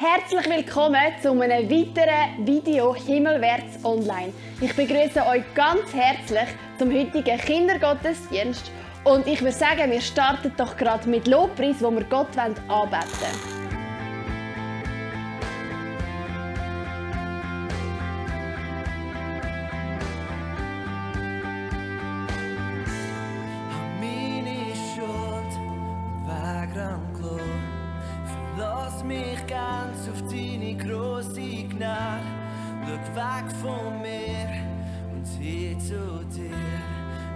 Herzlich willkommen zu einem weiteren Video Himmelwärts online. Ich begrüße euch ganz herzlich zum heutigen Kindergottesdienst und ich würde sagen, wir starten doch gerade mit Lobpreis, wo wir Gott anbeten wollen. Weg von mir und hin zu dir.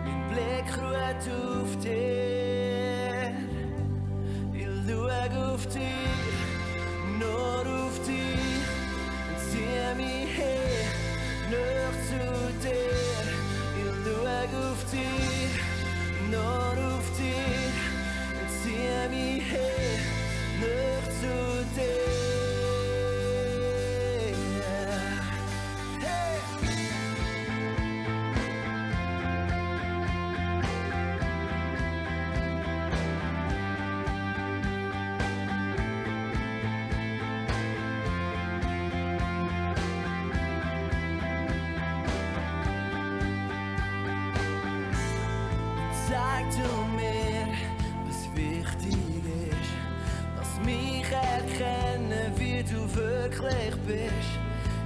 Mein Blick ruht auf dir. Ich schau auf dich, nur auf dich. Und zieh mich her, näher zu dir. Ich schau auf dich, nur auf dich. Und zieh mich her, näher zu dir. Sag du mir, was wichtig ist. Lass mich erkennen, wie du wirklich bist.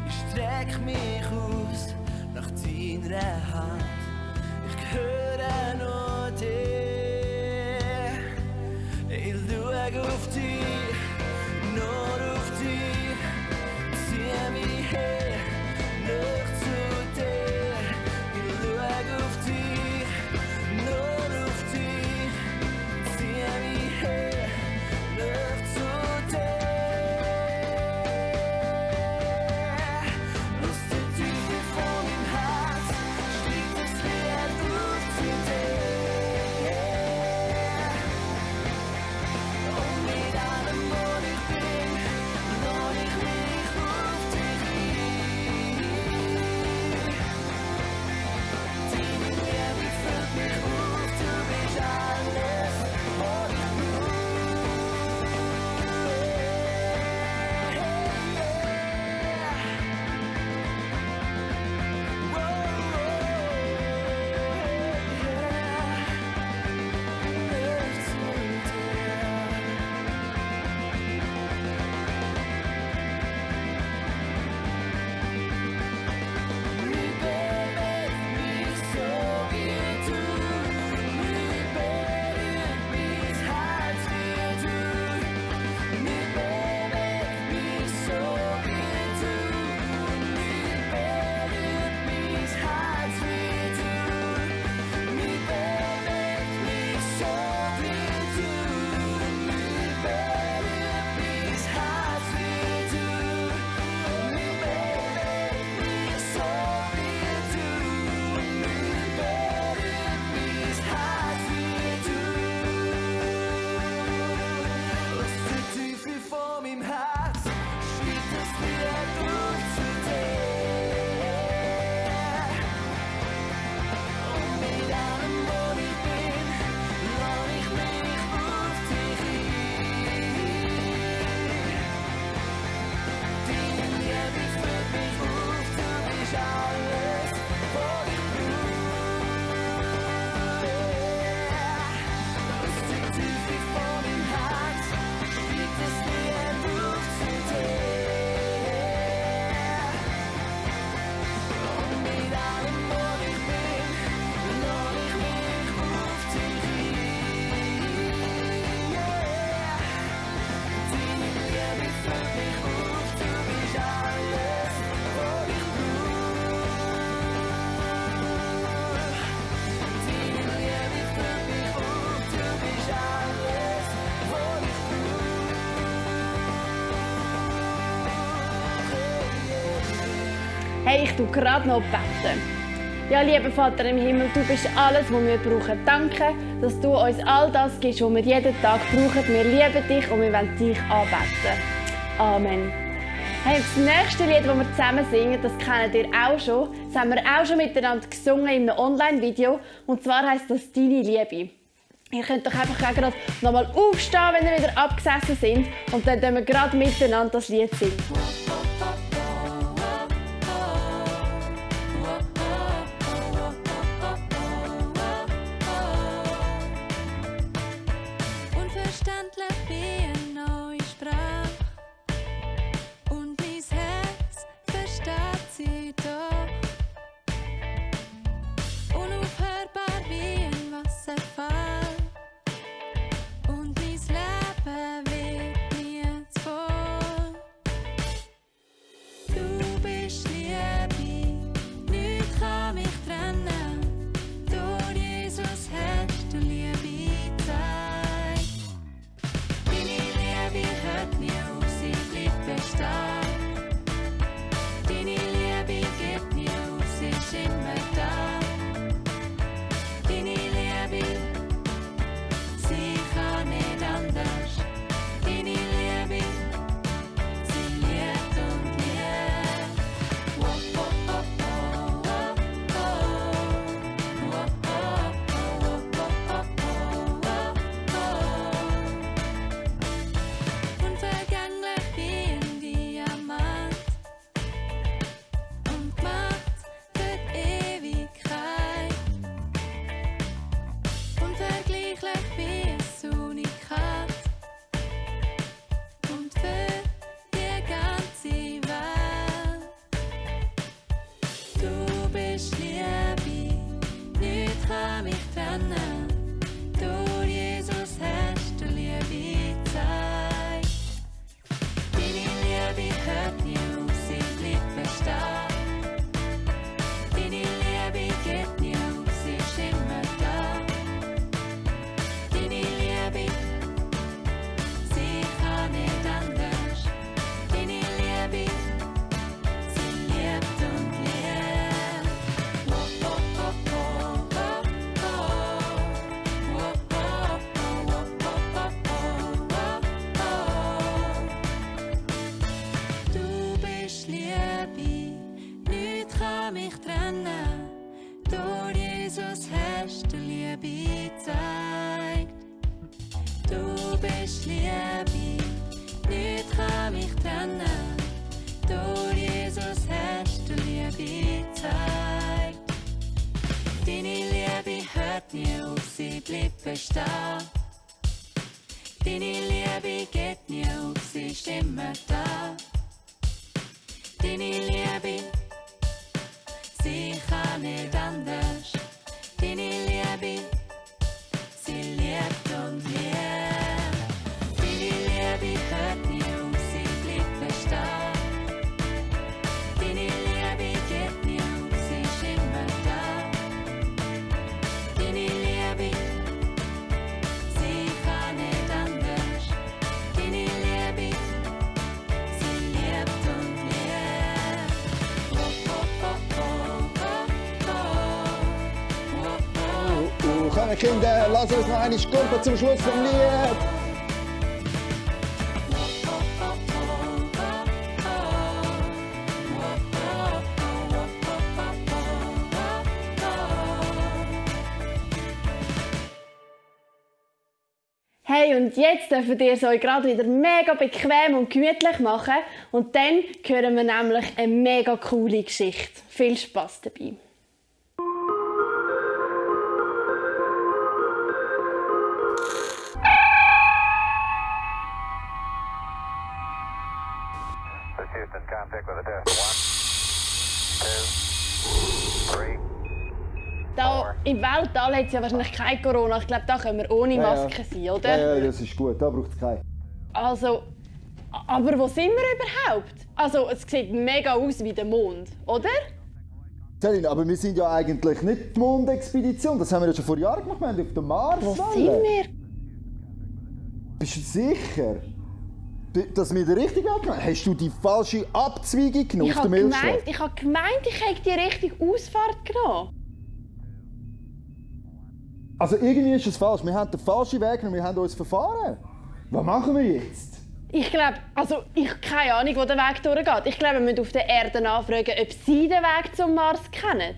Ich streck mich aus nach deiner Hand. Ich höre nur dir. Ich schau auf dich, nur auf dich. Zieh mich her, näher zu dir. Ich schau auf dich. Hey, ich tue gerade noch beten. Ja, lieber Vater im Himmel, du bist alles, was wir brauchen. Danke, dass du uns all das gibst, was wir jeden Tag brauchen. Wir lieben dich und wir wollen dich anbeten. Amen. Hey, das nächste Lied, das wir zusammen singen, das kennt ihr auch schon. Das haben wir auch schon miteinander gesungen in einem Online-Video. Und zwar heisst das «Deine Liebe». Ihr könnt doch einfach gerade nochmal aufstehen, wenn ihr wieder abgesessen sind. Und dann singen wir gerade miteinander das Lied singen. Unverständlich wie eine neue Sprache. Und mein Herz versteht sie doch. Unaufhörbar wie ein Wasserfall. Und mein Leben wird nie zu voll. Du bist Liebe, nichts kann mich trennen. Durch Jesus hast du Liebe gezeigt. Deine Liebe hört nie auf, sie bleibt bestehen. Deine Liebe geht nie auf, sie ist immer da. Deine Liebe, sie kann nicht anders. Deine Liebe, sie liebt und liebt. Oh, oh, oh, oh, oh, oh. Oh, oh, oh, oh. Unvergänglich wie ein Diamant und gemacht für die Ewigkeit. Unvergleichlich wie ein Unikat und für die ganze Welt. Du bist Liebe, nichts kann mich trennen. Durch Jesus hast du Liebe gezeigt. Deine Liebe hört nie auf, sie bleibt bestehen. Deine Liebe geht nie auf, sie ist immer da. Deine Liebe, sie kann nicht anders. Deine Liebe, sie liebt und liebt. Oh, oh, oh, oh, oh, oh. Oh, oh, oh, oh, oh, oh. Du bist Liebe, nichts kann mich trennen. Durch Jesus hast du Liebe gezeigt. Du bist Liebe, nichts kann mich trennen. Durch Jesus hast du Liebe gezeigt. Deine Liebe hört nie auf, sie bleibt bestehen. Deine Liebe geht nie auf, sie ist immer da. Deine Liebe, sie kann nicht anders. Deine Liebe, sie liebt und liebt. Deine Liebe hört nie auf, sie bleibt bestehen. Deine Liebe geht nie auf, sie ist immer da. Deine Liebe, sie kann nicht anders. Deine Liebe, sie liebt und liebt. Oh, oh, oh, oh, oh, oh. Oh, oh. Komm, Kinder, lass uns noch eine Stunde zum Schluss vom Lied. Hey, und jetzt dürft ihr es euch gerade wieder mega bequem und gemütlich machen. Und dann hören wir nämlich eine mega coole Geschichte. Viel Spass dabei. Houston, contact with a test. 1, 2, 3. Da im Weltall hat es ja wahrscheinlich kein Corona. Ich glaube, da können wir ohne Maske sein, oder? Ja, das ist gut, da braucht es keinen. Also, aber wo sind wir überhaupt? Also, es sieht mega aus wie der Mond, oder? Celine, aber wir sind ja eigentlich nicht die Mondexpedition. Das haben wir ja schon vor Jahren gemacht. Wir haben auf dem Mars. Wo sind wir? Bist du sicher, dass wir den richtigen angenommen haben? Hast du die falsche Abzweigung genommen auf der Milchstraße? Ich habe gemeint, ich hätte die richtige Ausfahrt genommen. Also irgendwie ist es falsch. Wir haben den falschen Weg genommen, wir haben uns verfahren. Was machen wir jetzt? Ich glaube, also ich habe keine Ahnung, wo der Weg durchgeht. Ich glaube, wir müssen auf der Erde nachfragen, ob sie den Weg zum Mars kennen.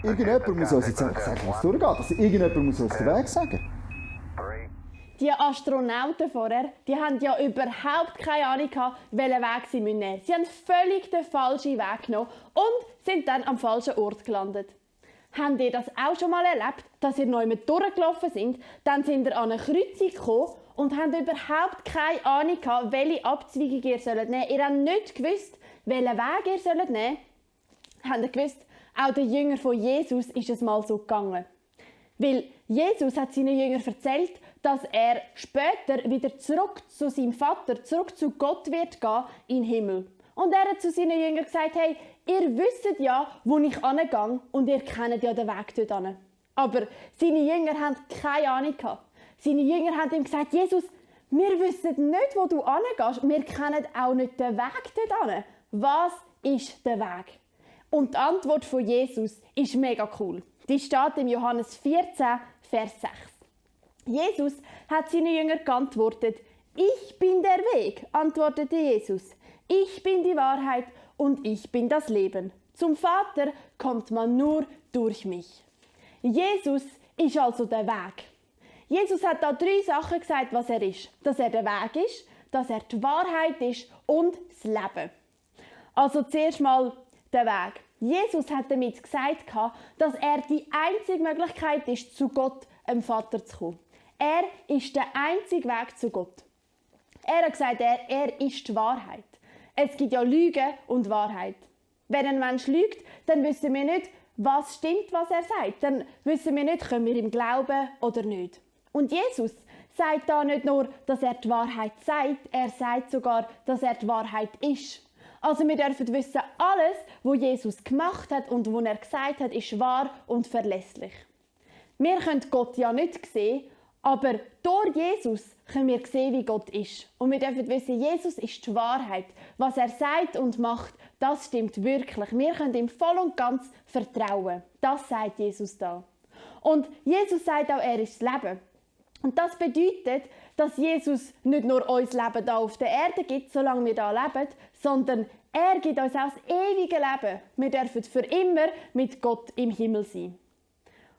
Irgendjemand muss uns jetzt sagen, was durchgeht. Also irgendjemand muss uns den Weg sagen. Die Astronauten vorher, die haben ja überhaupt keine Ahnung gehabt, welchen Weg sie nehmen müssen. Sie haben völlig den falschen Weg genommen und sind dann am falschen Ort gelandet. Habt ihr das auch schon mal erlebt, dass ihr neu mit durchgelaufen sind, dann sind ihr an eine Kreuzung gekommen und habt überhaupt keine Ahnung gehabt, welche Abzweigung ihr sollt nehmen? Ihr habt nicht gewusst, welchen Weg ihr sollt nehmen. Habt ihr gewusst, auch der Jünger von Jesus ist es mal so gegangen. Weil Jesus hat seinen Jüngern erzählt, dass er später wieder zurück zu seinem Vater, zurück zu Gott wird gehen in den Himmel. Und er hat zu seinen Jüngern gesagt, hey, ihr wisst ja, wo ich hingehe und ihr kennt ja den Weg dort hin. Aber seine Jünger haben keine Ahnung gehabt. Seine Jünger haben ihm gesagt, Jesus, wir wissen nicht, wo du hingehst. Wir kennen auch nicht den Weg dort hin. Was ist der Weg? Und die Antwort von Jesus ist mega cool. Die steht im Johannes 14, Vers 6. Jesus hat seinen Jüngern geantwortet, ich bin der Weg, antwortete Jesus. Ich bin die Wahrheit und ich bin das Leben. Zum Vater kommt man nur durch mich. Jesus ist also der Weg. Jesus hat da 3 Sachen gesagt, was er ist. Dass er der Weg ist, dass er die Wahrheit ist und das Leben. Also zuerst mal der Weg. Jesus hat damit gesagt, dass er die einzige Möglichkeit ist, zu Gott, dem Vater, zu kommen. Er ist der einzige Weg zu Gott. Er hat gesagt, er ist die Wahrheit. Es gibt ja Lüge und Wahrheit. Wenn ein Mensch lügt, dann wissen wir nicht, was stimmt, was er sagt. Dann wissen wir nicht, können wir ihm glauben oder nicht. Und Jesus sagt da nicht nur, dass er die Wahrheit sagt, er sagt sogar, dass er die Wahrheit ist. Also wir dürfen wissen, alles, was Jesus gemacht hat und was er gesagt hat, ist wahr und verlässlich. Wir können Gott ja nicht sehen, aber durch Jesus können wir sehen, wie Gott ist. Und wir dürfen wissen, Jesus ist die Wahrheit. Was er sagt und macht, das stimmt wirklich. Wir können ihm voll und ganz vertrauen. Das sagt Jesus da. Und Jesus sagt auch, er ist das Leben. Und das bedeutet, dass Jesus nicht nur uns Leben hier auf der Erde gibt, solange wir hier leben, sondern er gibt uns auch das ewige Leben. Wir dürfen für immer mit Gott im Himmel sein.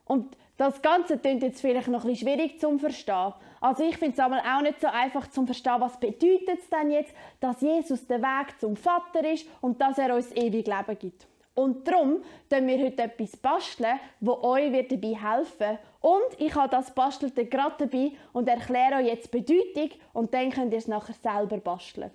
Und das Ganze klingt jetzt vielleicht noch ein bisschen schwierig zu verstehen. Also ich finde es auch nicht so einfach zu verstehen, was bedeutet es denn jetzt, dass Jesus der Weg zum Vater ist und dass er uns ewig Leben gibt. Und darum basteln wir heute etwas basteln, das euch dabei helfen wird. Und ich habe das Bastelte gerade dabei und erkläre euch jetzt die Bedeutung und dann könnt ihr es nachher selber basteln.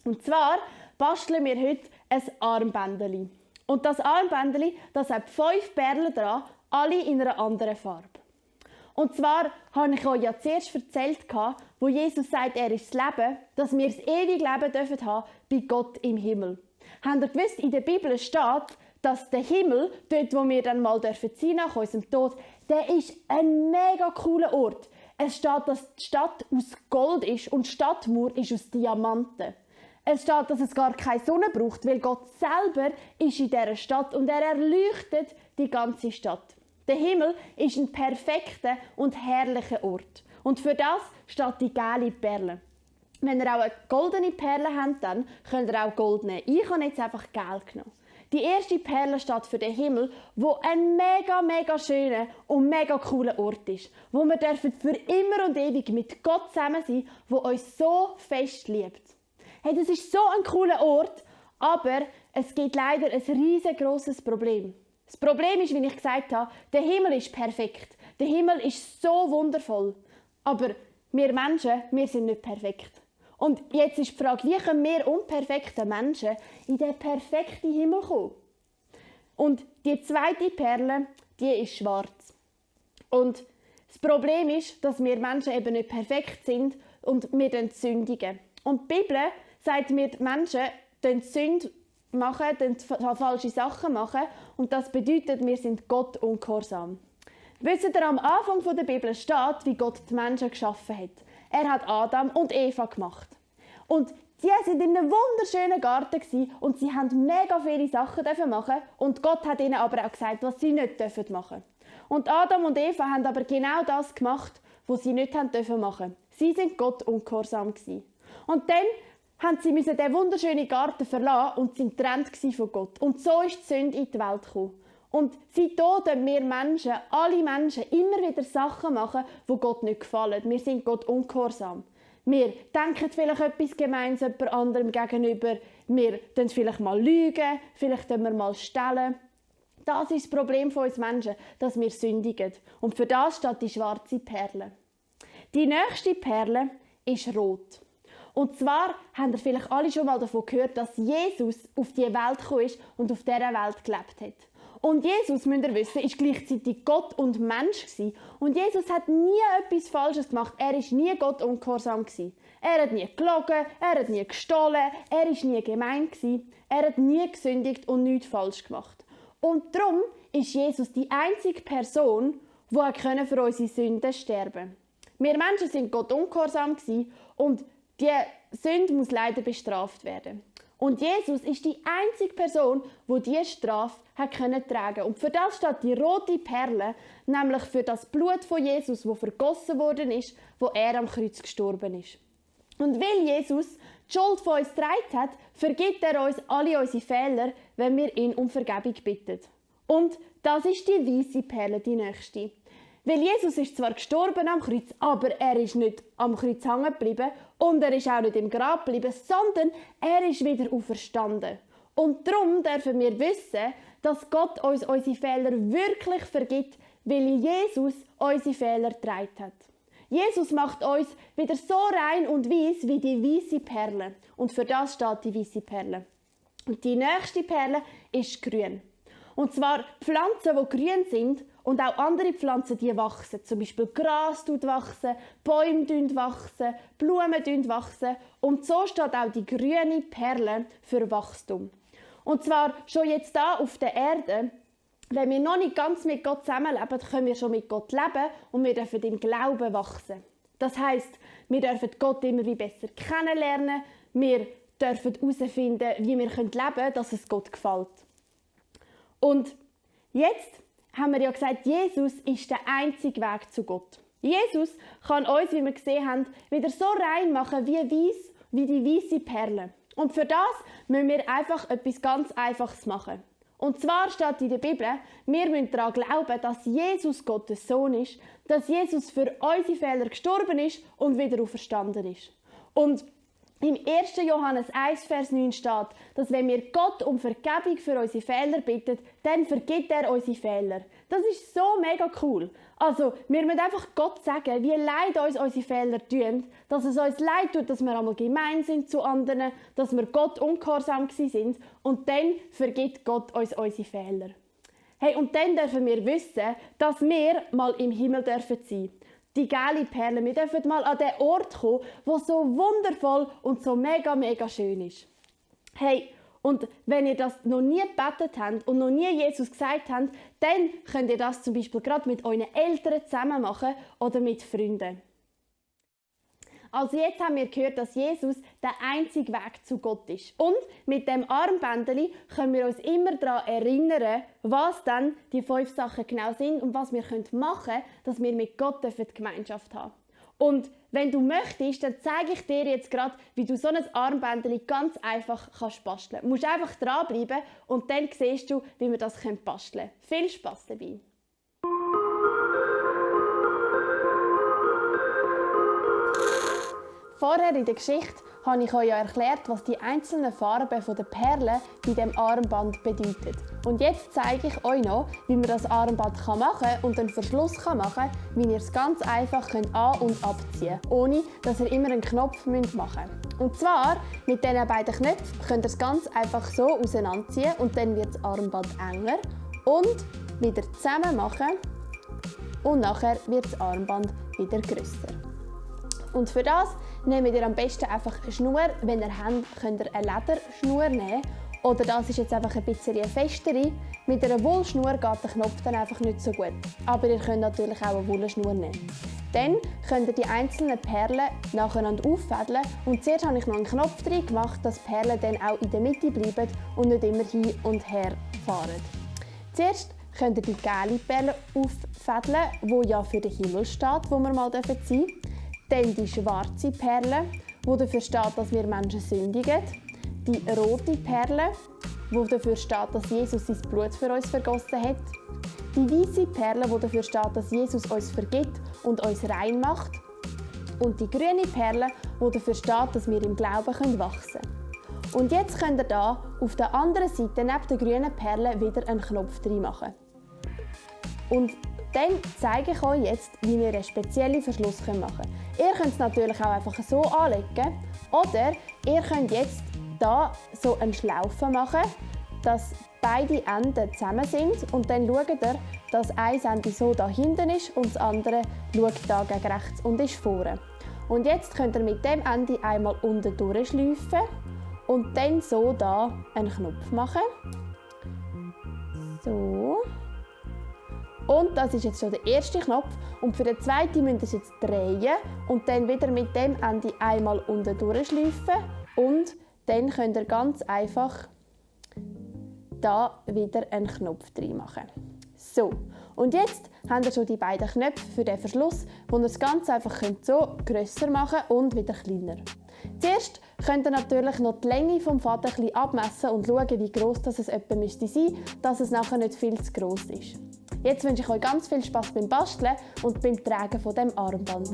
Und zwar basteln wir heute ein Armbändeli. Und das Armbändeli, das hat 5 Perlen dran, alle in einer anderen Farbe. Und zwar habe ich euch ja zuerst erzählt, wo Jesus sagt, er ist das Leben, dass wir das ewige Leben dürfen haben bei Gott im Himmel. Habt ihr gewusst, in der Bibel steht, dass der Himmel, dort wo wir dann mal sein dürfen nach unserem Tod, der ist ein mega cooler Ort. Es steht, dass die Stadt aus Gold ist und die Stadtmauer ist aus Diamanten. Es steht, dass es gar keine Sonne braucht, weil Gott selber ist in dieser Stadt und er erleuchtet die ganze Stadt. Der Himmel ist ein perfekter und herrlicher Ort. Und für das steht die gelbe Perle. Wenn ihr auch eine goldene Perle habt, dann könnt ihr auch Gold nehmen. Ich habe jetzt einfach Geld genommen. Die erste Perle steht für den Himmel, wo ein mega schöner und mega cooler Ort ist. Wo wir dürfen für immer und ewig mit Gott zusammen sein, der uns so fest liebt. Hey, das ist so ein cooler Ort, aber es gibt leider ein riesengroßes Problem. Das Problem ist, wie ich gesagt habe, der Himmel ist perfekt. Der Himmel ist so wundervoll. Aber wir Menschen, wir sind nicht perfekt. Und jetzt ist die Frage, wie können wir unperfekten Menschen in den perfekten Himmel kommen? Und die zweite Perle, die ist schwarz. Und das Problem ist, dass wir Menschen eben nicht perfekt sind und wir sündigen. Und die Bibel sagt mir, die Menschen Sünde machen, falsche Sachen machen und das bedeutet, wir sind Gott ungehorsam. Wisst ihr, am Anfang der Bibel steht, wie Gott die Menschen geschaffen hat. Er hat Adam und Eva gemacht. Und die waren in einem wunderschönen Garten und sie haben mega viele Sachen machen und Gott hat ihnen aber auch gesagt, was sie nicht machen dürfen. Und Adam und Eva haben aber genau das gemacht, was sie nicht machen dürfen. Sie sind Gott ungehorsam gewesen. Und dann mussten sie diesen wunderschönen Garten verlassen und sind getrennt von Gott. Und so ist die Sünde in die Welt gekommen. Und seitdem tun wir Menschen, alle Menschen, immer wieder Sachen machen, die Gott nicht gefallen. Wir sind Gott ungehorsam. Wir denken vielleicht etwas Gemeins jemand anderem gegenüber. Wir lügen vielleicht mal, vielleicht wir mal stehlen. Das ist das Problem von uns Menschen, dass wir sündigen. Und für das steht die schwarze Perle. Die nächste Perle ist rot. Und zwar haben ihr vielleicht alle schon mal davon gehört, dass Jesus auf die Welt gekommen ist und auf dieser Welt gelebt hat. Und Jesus, müsst ihr wissen, ist gleichzeitig Gott und Mensch gewesen. Und Jesus hat nie etwas Falsches gemacht. Er war nie Gott ungehorsam gewesen. Er hat nie gelogen, er hat nie gestohlen, er war nie gemein gewesen. Er hat nie gesündigt und nichts falsch gemacht. Und darum ist Jesus die einzige Person, die für unsere Sünden sterben konnte. Wir Menschen sind Gott ungehorsam gewesen und die Sünde muss leider bestraft werden. Und Jesus ist die einzige Person, die diese Strafe tragen konnte. Und für das steht die rote Perle, nämlich für das Blut von Jesus, das vergossen worden ist, wo er am Kreuz gestorben ist. Und weil Jesus die Schuld von uns getragen hat, vergibt er uns alle unsere Fehler, wenn wir ihn um Vergebung bitten. Und das ist die weiße Perle, die nächste. Weil Jesus ist zwar gestorben am Kreuz, aber er ist nicht am Kreuz hängen geblieben und er ist auch nicht im Grab geblieben, sondern er ist wieder auferstanden. Und darum dürfen wir wissen, dass Gott uns unsere Fehler wirklich vergibt, weil Jesus unsere Fehler getragen hat. Jesus macht uns wieder so rein und weiss wie die weiße Perle. Und für das steht die weiße Perle. Und die nächste Perle ist grün. Und zwar Pflanzen, die grün sind und auch andere Pflanzen, die wachsen. Zum Beispiel Gras wachsen, Bäume wachsen, Blumen wachsen. Und so steht auch die grüne Perle für Wachstum. Und zwar schon jetzt hier auf der Erde, wenn wir noch nicht ganz mit Gott zusammenleben, können wir schon mit Gott leben und wir dürfen im Glauben wachsen. Das heisst, wir dürfen Gott immer wie besser kennenlernen, wir dürfen herausfinden, wie wir leben können, dass es Gott gefällt. Und jetzt haben wir ja gesagt, Jesus ist der einzige Weg zu Gott. Jesus kann uns, wie wir gesehen haben, wieder so rein machen wie die weiße Perle. Und für das müssen wir einfach etwas ganz Einfaches machen. Und zwar steht in der Bibel, wir müssen daran glauben, dass Jesus Gottes Sohn ist, dass Jesus für unsere Fehler gestorben ist und wieder auferstanden ist. Und im 1. Johannes 1, Vers 9 steht, dass wenn wir Gott um Vergebung für unsere Fehler bitten, dann vergibt er unsere Fehler. Das ist so mega cool. Also, wir müssen einfach Gott sagen, wie leid uns unsere Fehler tun, dass es uns leid tut, dass wir einmal gemein sind zu anderen, dass wir Gott ungehorsam sind und dann vergibt Gott uns unsere Fehler. Hey, und dann dürfen wir wissen, dass wir mal im Himmel dürfen sein. Die gelbe Perle, wir dürfen mal an den Ort kommen, wo so wundervoll und so mega, mega schön ist. Hey, und wenn ihr das noch nie gebetet habt und noch nie Jesus gesagt habt, dann könnt ihr das zum Beispiel gerade mit euren Eltern zusammen machen oder mit Freunden. Also jetzt haben wir gehört, dass Jesus der einzige Weg zu Gott ist. Und mit dem Armbändeli können wir uns immer daran erinnern, was dann die 5 Sachen genau sind und was wir machen können, dass wir mit Gott die Gemeinschaft haben. Und wenn du möchtest, dann zeige ich dir jetzt gerade, wie du so ein Armbändeli ganz einfach basteln kannst. Du musst einfach dranbleiben und dann siehst du, wie wir das basteln können. Viel Spass dabei! Vorher in der Geschichte habe ich euch ja erklärt, was die einzelnen Farben der Perlen bei dem Armband bedeuten. Und jetzt zeige ich euch noch, wie man das Armband machen kann und den Verschluss machen kann, wie ihr es ganz einfach an- und abziehen könnt, ohne dass ihr immer einen Knopf machen müsst. Und zwar mit diesen beiden Knöpfen könnt ihr es ganz einfach so auseinanderziehen und dann wird das Armband enger und wieder zusammen machen und nachher wird das Armband wieder grösser. Und für das nehmt ihr am besten einfach eine Schnur. Wenn ihr habt, könnt ihr eine Lederschnur nehmen. Oder das ist jetzt einfach ein bisschen eine festere. Mit einer Wollschnur geht der Knopf dann einfach nicht so gut. Aber ihr könnt natürlich auch eine Wollschnur nehmen. Dann könnt ihr die einzelnen Perlen nacheinander auffädeln. Und zuerst habe ich noch einen Knopf drin gemacht, dass die Perlen dann auch in der Mitte bleiben und nicht immer hin und her fahren. Zuerst könnt ihr die gelbe Perle auffädeln, die ja für den Himmel steht, wo wir mal sein dürfen. Dann die schwarze Perle, die dafür steht, dass wir Menschen sündigen. Die rote Perle, wo dafür steht, dass Jesus sein Blut für uns vergossen hat. Die weiße Perle, die dafür steht, dass Jesus uns vergibt und uns rein macht. Und die grüne Perle, die dafür steht, dass wir im Glauben wachsen können. Und jetzt könnt ihr hier auf der anderen Seite neben der grünen Perle wieder einen Knopf reinmachen. Und dann zeige ich euch jetzt, wie wir einen speziellen Verschluss machen können. Ihr könnt es natürlich auch einfach so anlegen oder ihr könnt jetzt hier so eine Schlaufe machen, dass beide Enden zusammen sind und dann schaut ihr, dass ein Ende so da hinten ist und das andere schaut da gegen rechts und ist vorne. Und jetzt könnt ihr mit dem Ende einmal unten durchschleifen und dann so da einen Knopf machen. So. Und das ist jetzt schon der erste Knopf. Und für den zweiten müsst ihr es jetzt drehen und dann wieder mit dem Ende einmal unten durchschleifen. Und dann könnt ihr ganz einfach da wieder einen Knopf drin machen. So, und jetzt habt ihr schon die beiden Knöpfe für den Verschluss, wo ihr das ganz einfach so grösser machen und wieder kleiner. Zuerst könnt ihr natürlich noch die Länge des Fadens ein bisschen abmessen und schauen, wie gross das es etwa müsste sein, dass es nachher nicht viel zu gross ist. Jetzt wünsche ich euch ganz viel Spass beim Basteln und beim Tragen von dem Armband.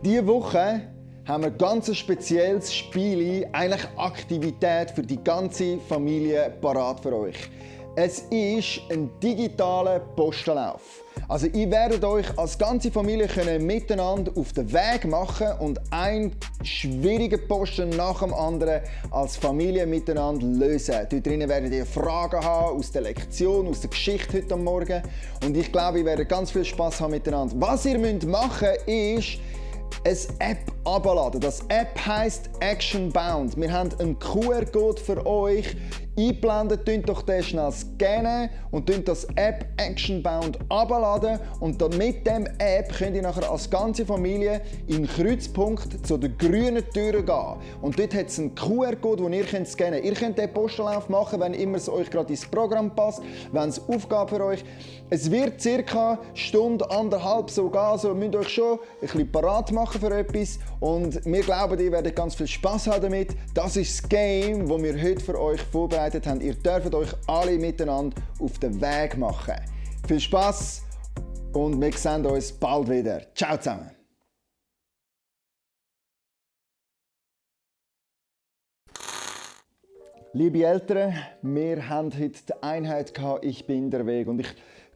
Diese Woche haben wir ein ganz spezielles Spiel, eigentlich Aktivität für die ganze Familie parat für euch. Es ist ein digitaler Postenlauf. Also ihr werdet euch als ganze Familie miteinander auf den Weg machen und einen schwierigen Posten nach dem anderen als Familie miteinander lösen. Dort drinnen werdet ihr Fragen haben aus der Lektion, aus der Geschichte heute Morgen. Und ich glaube, ihr werdet ganz viel Spass haben miteinander. Was ihr machen müsst, ist eine App herunterladen. Das App heisst Action Bound. Wir haben einen QR-Code für euch eingeblendet. Tönt doch den schnell scannen und tönt das App Action Bound herunterladen. Und mit dem App könnt ihr nachher als ganze Familie in den Kreuzpunkt zu der grünen Tür gehen. Und dort hat es einen QR-Code, den ihr scannen könnt. Ihr könnt den Postenlauf machen, wenn immer es euch gerade ins Programm passt, wenn es Aufgabe für euch. Es wird ca. eine Stunde, anderthalb so gehen. Also ihr müsst euch schon ein bisschen parat machen für etwas. Und wir glauben, ihr werdet ganz viel Spass haben damit. Das ist das Game, das wir heute für euch vorbereitet haben. Ihr dürft euch alle miteinander auf den Weg machen. Viel Spass und wir sehen uns bald wieder. Ciao zusammen. Liebe Eltern, wir haben heute die Einheit gehabt, ich bin der Weg. Und ich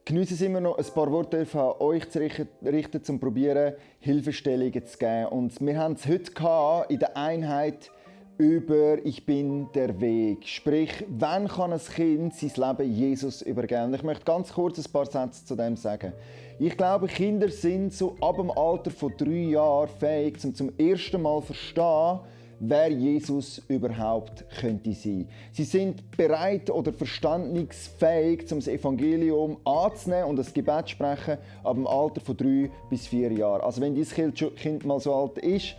genieße es immer noch, ein paar Worte an euch zu richten, um zu probieren, Hilfestellungen zu geben. Und wir haben es heute gehabt, in der Einheit über «Ich bin der Weg». Sprich, wann kann ein Kind sein Leben Jesus übergeben? Und ich möchte ganz kurz ein paar Sätze zu dem sagen. Ich glaube, Kinder sind so ab dem Alter von 3 Jahren fähig, zum ersten Mal zu verstehen, wer Jesus überhaupt könnte sein. Sie sind bereit oder verstandesfähig, das Evangelium anzunehmen und das Gebet zu sprechen ab dem Alter von 3 bis 4 Jahren. Also wenn dein Kind mal so alt ist,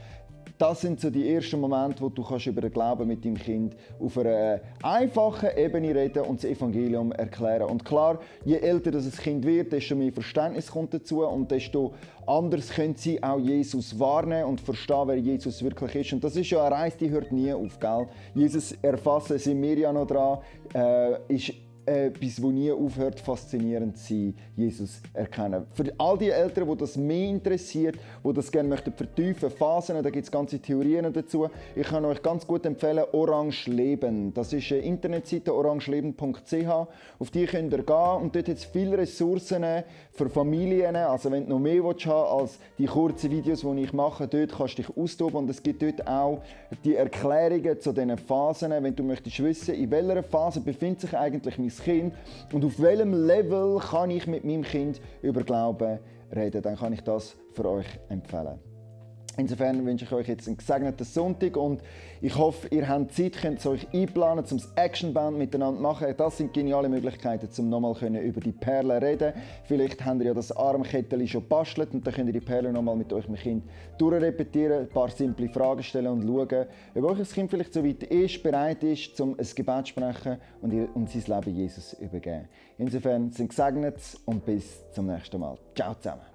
das sind so die ersten Momente, wo du über den Glauben mit deinem Kind auf einer einfachen Ebene reden und das Evangelium erklären. Und klar, je älter das Kind wird, desto mehr Verständnis kommt dazu und desto anders können sie auch Jesus wahrnehmen und verstehen, wer Jesus wirklich ist. Und das ist ja eine Reise, die hört nie auf, gell? Jesus erfassen, sind wir ja noch dran, ist etwas, das nie aufhört, faszinierend zu sein, Jesus erkennen. Für all die Eltern, die das mehr interessiert, die das gerne vertiefen möchten, Phasen, da gibt es ganze Theorien dazu. Ich kann euch ganz gut empfehlen, Orange Leben. Das ist eine Internetseite, orangeleben.ch. Auf die könnt ihr gehen und dort hat es viele Ressourcen für Familien. Also wenn du noch mehr haben als die kurzen Videos, die ich mache, dort kannst du dich austoben und es gibt dort auch die Erklärungen zu diesen Phasen, wenn du möchtest wissen, in welcher Phase befindet sich eigentlich mein Kind und auf welchem Level kann ich mit meinem Kind über Glauben reden, dann kann ich das für euch empfehlen. Insofern wünsche ich euch jetzt einen gesegneten Sonntag und ich hoffe, ihr habt Zeit, könnt euch einplanen, um das Actionband miteinander zu machen. Das sind geniale Möglichkeiten, um nochmal über die Perlen reden. Vielleicht habt ihr ja das Armkettchen schon gebastelt und dann könnt ihr die Perlen nochmal mit eurem Kind durchrepetieren, ein paar simple Fragen stellen und schauen, ob euer Kind vielleicht so weit ist, bereit ist, um ein Gebet zu sprechen und sein Leben Jesus übergeben. Insofern sind gesegnet und bis zum nächsten Mal. Ciao zusammen.